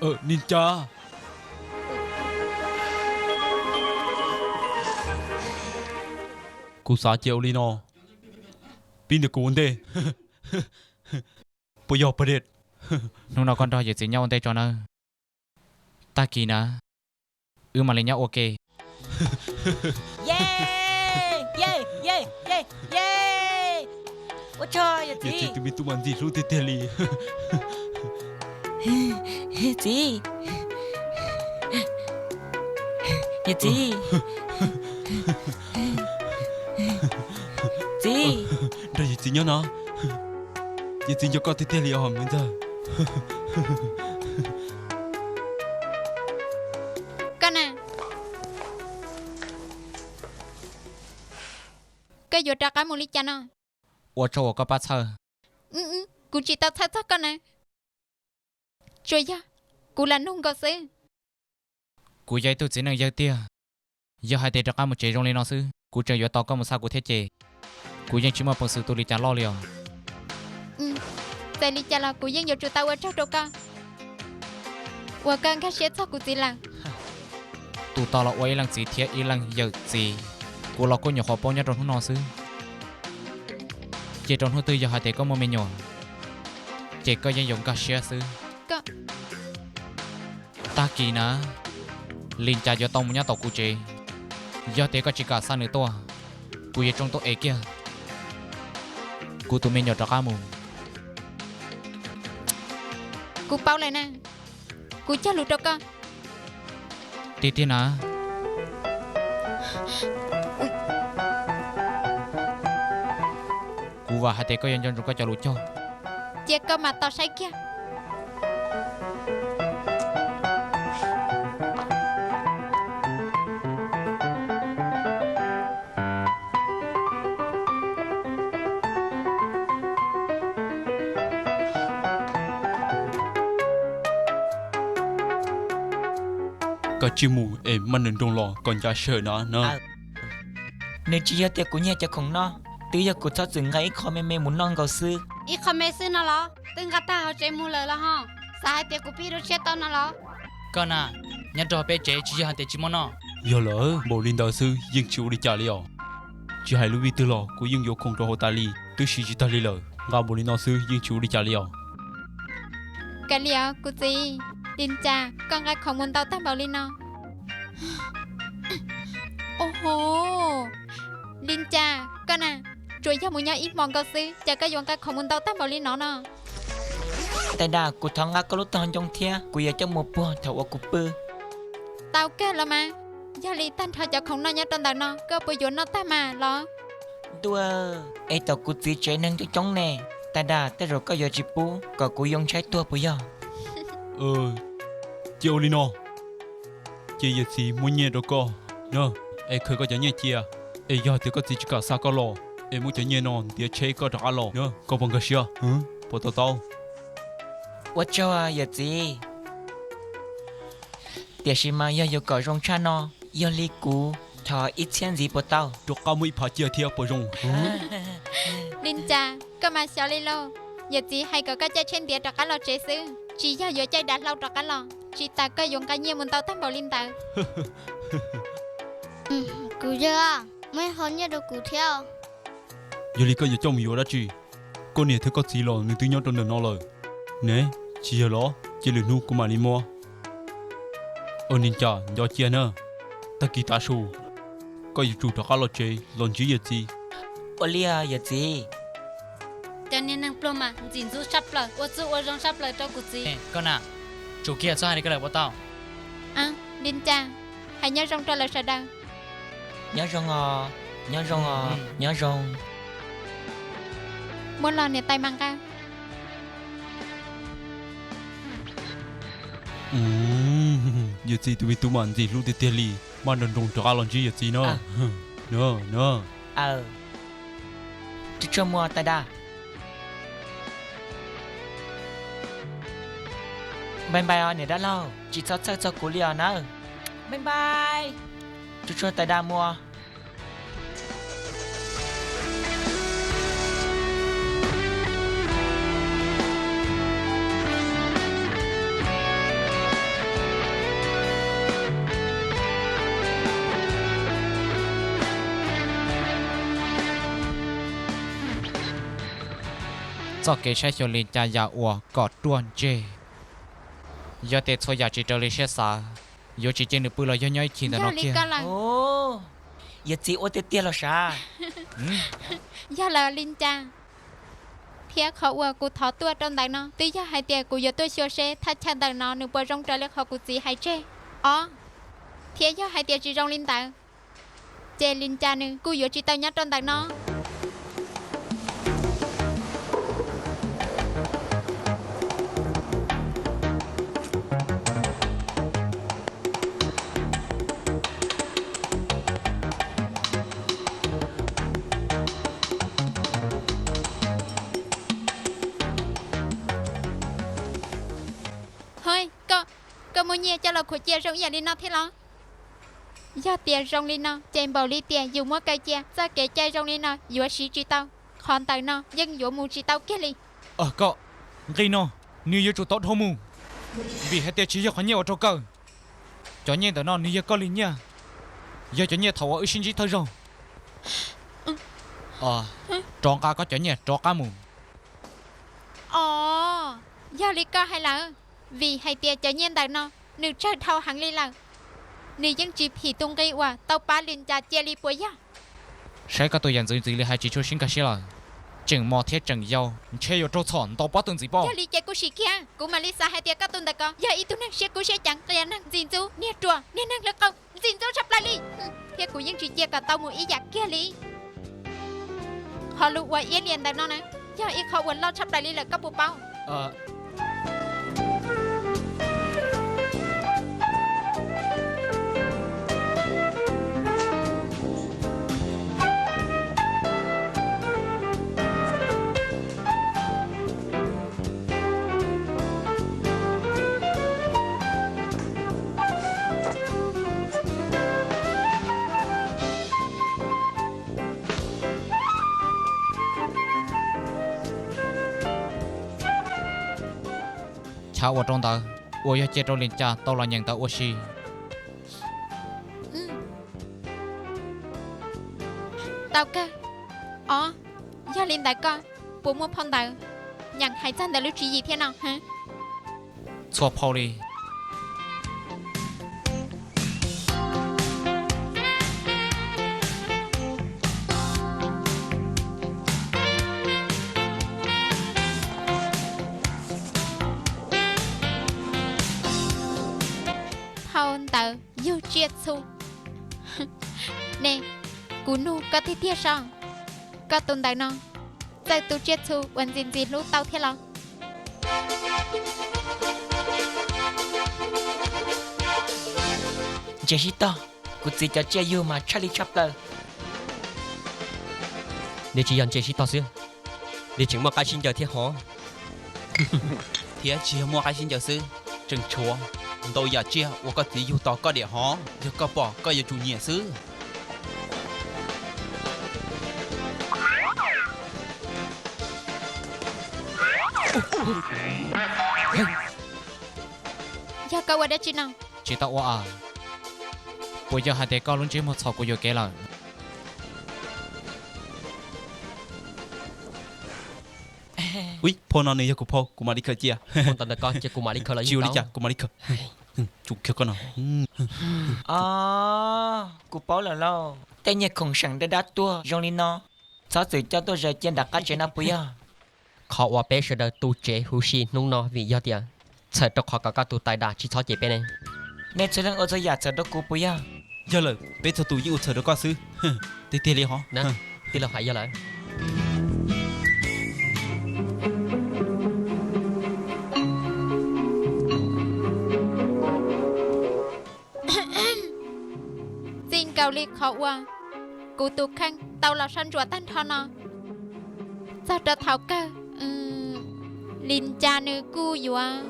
Nim cas kuv xav ces ua li no, pib ntawm kuv ua ntej. Puas yog Paj Dej? Hnub no koj nrog yawm txiv nyob ua ntej tso nawb. Tag kis na, wb mam li nyob ua ke. Ua tsaug yawm txiv. Tus me tub mas ntxim hlub tiag tiag li. Txiv, yawm txiv, txiv. Nrog yawm txiv nyob no, yawm txiv nco koj tiag tiag li os me ntxawg. Koj na, koj yuav rov qab mus li cas no? Ua tsaug uas koj pab txhawj. Kuv tsis tau txhawj txog koj na, tsuas yog kuv lam nug nkaus xwb. Kuv yog ib tug txiv neej yawg tiag, yog hais tias rov qab mus tsev zoo li no xwb, kuv tseem yuav tos koj mus xa kuv thiab ces kuv yeej tsis muaj peev xwm tu li cas loj li os. Txawm li cas los kuv yeej yuav tsum tau ua tsaug rau koj uas koj nkag siab txog kuv txiv lawm. Tus tau los ua ib leej txiv thiab ib leej yawm txiv, kuv los kuj nyuam qhuav paub nyob rau hnub no xwb. Ces rau hnub twg yog hais tias koj muaj me nyuam, ces koj yeej yuav nkag siab xwb. Tag kis na, Lis Cas yuav tau mus nyob tom kuv tsev. Yog tias koj tsis kam xa nws tuaj, kuv yuav tsoo tuaj ev kiag kuv tus me nyuam rov qab mus. Kuv paub lawm na, kuv cog lus rau koj. Tiag tiag na? Kuv vam hais tias koj yuav nco ntsoov koj cov lus cog. Cia koj mam tos saib kiag. Koj cia mus es maj nroos nroos los kom ncav sij hawm na no. Nws tsis yog tias kuv nyiag cov khoom no, twb yog kuv txhob txwm nqa ib qho me me mus noj nkaus xwb. Ib qho me xwb no los twb nqa tag hauv tsev mus lawm los ho, xav hais tias kuv pib dua tshiab tau no los? Koj na, nyob rau peb tsev tsis yog hais tias tsis muaj noj. Yog lawm, npaum li ntawd xwb yeej tsis ua li cas li os. Tsis hais lub vij twg los kuv yeej yuav khoom rau hauv tas li, twb siv tsis tag li lawm, nqa npaum li no xwb yeej tsis ua li cas li os. Kav liam os kuv txiv, Lis Cas koj nqa khoom mus ntau tag npaum li no. Ua ho, Lis Cas koj na, tsuas yog mus nyob ib hmos nkaus xwb cas koj yuav nqa khoom mus ntau tag npaum li no no? Tais Dam, kuv thov nqa koj lub tog ncoo thiab, kuv yuav coj mus puag thaum uas kuv pw. Tau kawg los mas, yog li tag nrho cov khoom noj nyob rau ntawm no koj puas yuav noj tag mas los? Ntuj, es tom kuv txiv tsev neeg coob coob ne. Tais Dam, tej zaum koj yuav tsis pub kom kuv yoo tshaib tuag puas yog? Cia ua li no, ces yawm txiv muab nyiaj rau koj na, es khaws koj cov nyiaj cia, es yog tias koj txiv tsis kam xa koj los, es muab cov nyiaj no ntiav tsheb koj rov qab los na, koj puas nkag siab? Puas to taub? Ua tsaug yawm txiv. Tiam sis mas yog yuav kom zoo tshaj no, yog li kuv thov ib txhiab ntxiv puas tau? Rov qab muab ib phav cia thiab puas zoo? Lis Cas, koj mas xyov li lauj. Yawm txiv hais kom koj caij tsheb ntiav rov qab los tsev xwb, tsis yog yuav caij dav hlau rov qab los, tsis tas koj yuav nqa nyiaj mus ntau tag npaum li ntawd. Kuv yawg, muab ib qho nyiaj rau kuv thiab. Yog li koj yuav coj mus yuav dab tsi? Koj niam thiab koj txiv los nws twb nyob rau ntawm no lawm ne. Tsis yog los cia lwm hnub kuv mam li muab. Lis Cas, nco cia na, tag kis tav su koj yuav tsum rov qab los tsev los ntsib yawm txiv. Ua li yawm txiv. Cov niag neeg pluag mas ntxim ntxub tshaj plaws, ua txuj ua zoo tshaj plaws rau kuv txiv. Koj na, tsum kiag txhob hais li koj lawm puas tau? Lis Cas, hais nyob zoo rau lawv sawv daws. Nyob zoo os, nyob zoo os, nyob zoo. Muab los niam tais mas nqa. Yawm txiv tus me tub mas ntxim hlub tiag tiag li, maj nroos nroos rov qab los ntsib yawm txiv no. Tsuag tsuag mus Tais Dam. Npai npai os niam dab laug, tsis txhob txhawj txog kuv li os nawb. Npai npai. Tsuag tsuag Tais Dam mus. txoj kev saib xyuas Lis Cas yam uas kom ruaj ntseg. Yog tias txhua yam tsis raws li siab xav, yuav tsis cia nws pw los yog nyob ib chim ntawm no kiag. Yog txiv ua tiag tiag los sav? Yog lawm Lis Cas, thiab qhov uas kuv thov tuaj rau ntawm no twb yog hais tias kuv yuav tuaj xyuas seb thaj chaw ntawm no nws puas zoo raws li qhov kuv txiv hais tseg. Ob, thiab yog hais tias tsis zoo li ntawd, ces Lis Cas nws kuj yuav tsis tau nyob rau ntawm no. Hwj, koj, koj muaj nyiaj coj los khuam cia zoo ib yam li no thiab los? Yog tias zoo li no ces npaum li tias yus muab kaw cia, txoj kev cai zoo li no yuav siv tsis tau. Qhov ntawm no yeej yuav mus tsis tau kiag li. Koj, nqi no nws yuav tsum tau dhau mus, vim hais tias tsis yog qhov nyiaj ua rau kawg. Cov nyiaj ntawm no nws yog koj li nyiaj, yog cov nyiaj thaum uas wb sib ntsib thawj zaug. Rov qab koj cov nyiaj rov qab mus. Os, yog li koj hais lawm, vim hais tias cov nyiaj ntawm no nws tsawg dhau heev li lawm, nws yeej tsis phim tus nqi uas tau pab Lis Cas cia li puas yog? Saib koj tus yam ntxwv ntxiv li hais tsis tshua sib nkag siab lawm. Tseem mos thiab tseem yau, ntshe yuav raug txhom ntaus pob tw ntxiv pob. Yog li ces kuj sim kiag, kuv mam li xav hais tias koj tus ntawm ko yog ib tug neeg siab kub siab ceev, qias neeg, ntxim ntxub, niag ruam, niag neeg hlwb qau, ntxim ntxub tshaj plaws li. Thiab kuv yeej tsis cia kom tau mus ib yam kiag li. Qhov lus ua iab liam ntawm no na, yog ib qho uas loj tshaj plaws li lawm koj puas paub? Chav ua rau ntawd uas yog cia rau Lis Cas tau los nyeem ntawv ua si. Tau kawg. Os, yog li ntawd koj puas muaj phau ntawv nyeem hais txog ntawm lub tswv yim thiab no? Txhua phau li. Phau ntawv yug tsiaj txhu. Ne, kuv nug koj tiag tiag saib, koj tus ntawv no txawj tu tsiaj txhu uas ntxim ntxim hlub tau thiab los? Ntsia sib tog, kuv txiv cov tsiaj yug mas tshaj li tshaj plaws. Nws tsis yog ntsia sib tog xwb, nws tseem muaj qaib sib ncaws thiab hov. Thiab tsis yog muaj qaib sib ncaws xwb, tseem tshuav ntau yam tsiaj uas koj txiv yug tos koj diam hov, yog koj pom koj yuav tsum nyiam xwb. Yog koj ua dab tsi no? Tsis tau ua a. Puas yog hais tias koj lub ntsej muag txhaum kuv yuam kev lawm? Ui, phau no nws yog kuv phau, kuv mam li khaws cia. Ntawm ko ces kuv mam li khaws los. Tsis ua li cas, kuv mam li khaws. Tsum kiag koj no. Kuv paub lawm lauj, tej niag khoom seem dab dab tuag zoo li no txhob txwm coj tuaj zaws cia nram qab tsev no puas yog? Qhov uas peb sawv daws tu tsev huv si hnub no vim yog tias txhawm rau qhov kom koj tus tais dam tsis txhob cem peb ne. Nej txhua leej ua txhua yam txhawm rau kuv puas yog? Yog lawm, peb txhua tus yeej ua txhawm rau koj xwb. Tiag tiag li hov. Tij laug hais yog lawm. Txij nkaus li qhov uas kuv tus kheej tau los soj ntsuam tag nrho no, txog rau thaum kawg Lis Cas nws kuj yuav